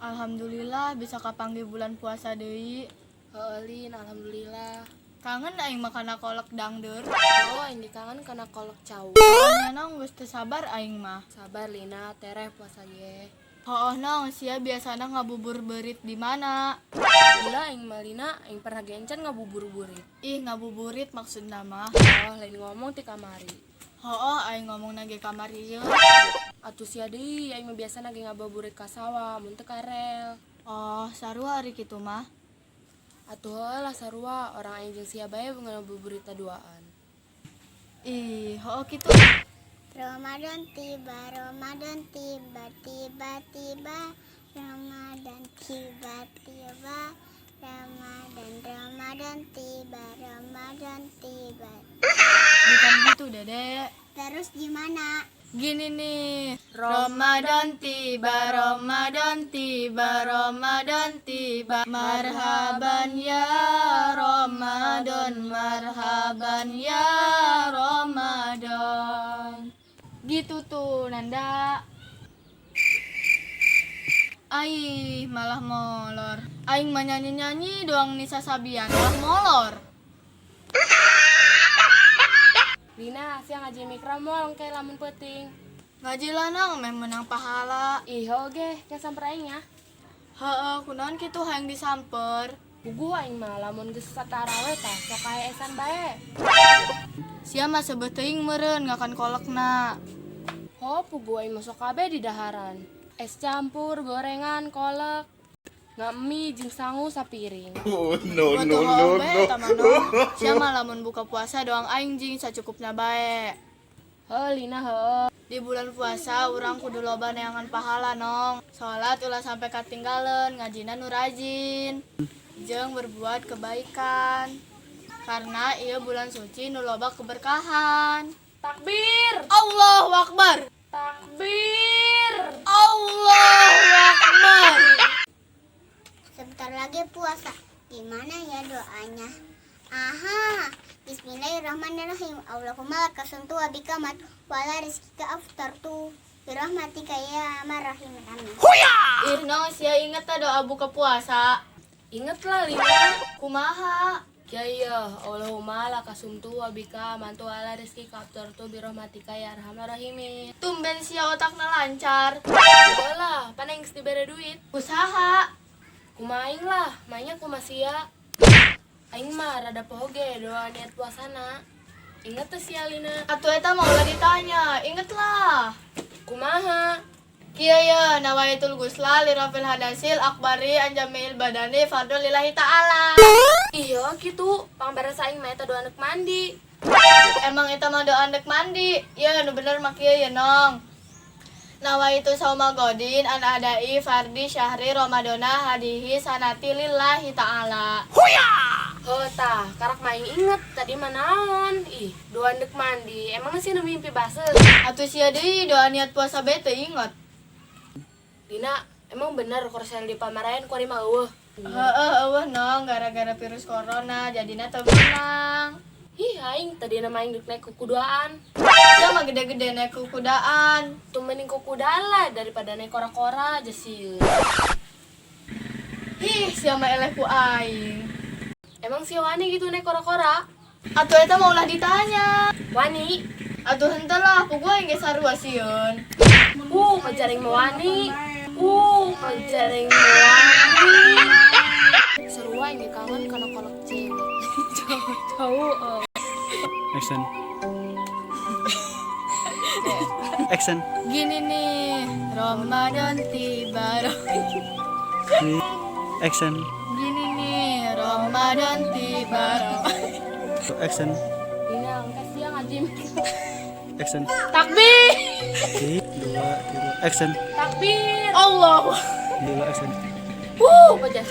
Alhamdulillah bisa kapanggih bulan puasa deui. Heueuh, Lin, alhamdulillah. Kangen aing mah kana kolak dangdeur. Oh, aing kangen kana kolak cau. Nya, Nong, geus teu sabar aing mah. Sabar, Lina, tereh puasa ge. Hooh, Nong, sia biasana ngabubur berit di mana? Gila aing mah, Lina, aing pernah ge encan ngabubur-burit. Ih, ngabuburit maksudna mah. Oh, lain ngomong ti kamari. Hooh, aing ngomong ge kamari ieu. Atuh sia deui, aing mah biasana ge ngabuburit ka sawah, mun teu ka rel. Oh, sarua ari kitu mah. Atuh heueuh lah sarua, orang aing jeung sia bae ngabuburit duaan. Ih, hooh kitu. Ramadan tiba, Ramadan tiba, tiba, tiba, Ramadan tiba, tiba, Ramadan, Ramadan tiba, Ramadan tiba. Bukan gitu, Dede. Terus gimana? Gini nih. Ramadan tiba, Ramadan tiba, Ramadan tiba. Marhaban ya Ramadan, marhaban ya Ramadan. Gitu tuh, Nanda. Aih, malah molor. Aing mah nyanyi-nyanyi doang nih sasabian, malah molor. Lina, sia ngaji Mikra moal engke lamun peuting? Ngaji lah, Nang, meh menang pahala. Ih, oge, ke samper aing ya. Heeh, kunaon kitu hayang disamper? Puguh aing mah lamun geus taraweh tah sok kaeesan bae. Sia mah seubeuh teuing meureun ngakan kolekna. Ho, puguh aing mah sok kabeh di daharan. Es campur, gorengan, kolek, ngamie jeung sangu sapiring. Oh, no, Wah, no, tuh no, hooh bae no. eta mah, Nong. Sia mah lamun buka puasa doang aing jing sacukupna bae. Heuh, Lina, heuh. Di bulan puasa urang kudu loba neangan pahala, Nong. Salat ulah sampai katinggaleun, ngajina nu rajin. Jeung berbuat kebaikan. Karena ieu bulan suci nu loba keberkahan. Takbir! Allahu Akbar. Takbir! Allahu Akbar. Sebentar lagi puasa. Gimana ya doanya? Aha. Bismillahirrahmanirrahim. Allahumma laka sumtu wa bika amantu wa ala rizqika aftartu. Birahmatika ya arhamar rahimin. Amin. Ih, Nong, sia inget tah doa buka puasa? Inget lah, Lina. Kumaha? Ya iya, Allahumma laka sumtu wa bika amantu wa ala rizqika aftartu birahmatika ya arhamar rahimin. Tumben sia otakna lancar. Heuh lah, pan aing geus dibere duit. Usaha. Kumaha aing lah, mainnya kumaha sia. Aing mah rada poho ge doa niat puasana. Inget teh sia, Lina? Atuh eta mah ulah ditanya, inget lah. Kumaha? Kieu ya, nawaitul gusla lirafil hadasil akbari anjamil badani fardhu lillahi ta'ala. Iya gitu, pangberes aing mah eta doa nek mandi. Emang eta mah doa ndek mandi. Ya nu bener mah kieu ya, Nong. Nawaitu sauma godin an adai fardi syahri ramadona hadihi sanati lillahi ta'ala. Heuh tah, karak mah aing inget tadi mah naon? Ih, doa ndek mandi. Emang sih nu mimpi baseuh? Atuh sia deui doa niat puasa bae teu inget. Dina, emang bener korsel di Pamarayan kuari mah euweuh? Heeh, euweuh, Nong, gara-gara virus corona jadina teu meunang. Ih, aing tadi nama aing dek naik kukudaan. Sia mah gede-gede naik kukudaan. Tuh mending kukudaan lah daripada naik kora-kora aja sih. Ih, sia mah eleh ku aing. Emang si wani gitu naik kora-kora? Atuh eta mah ulah ditanya. Wani? Atuh henteu lah, puguh aing ge sarua sieun. Kejar aing mah wani. Kejar aing mah wani. Seru aing ge kangen kana kolak cewek. Jauh-jauh. Oh. Action. Action. Gini nih, Ramadan tiba. Action. Gini nih, Ramadan tiba. Action. Dina, engke siang ngaji. Action. Takbir. Dua, tiga. Action. Takbir. Allah. Dua, action. Baca.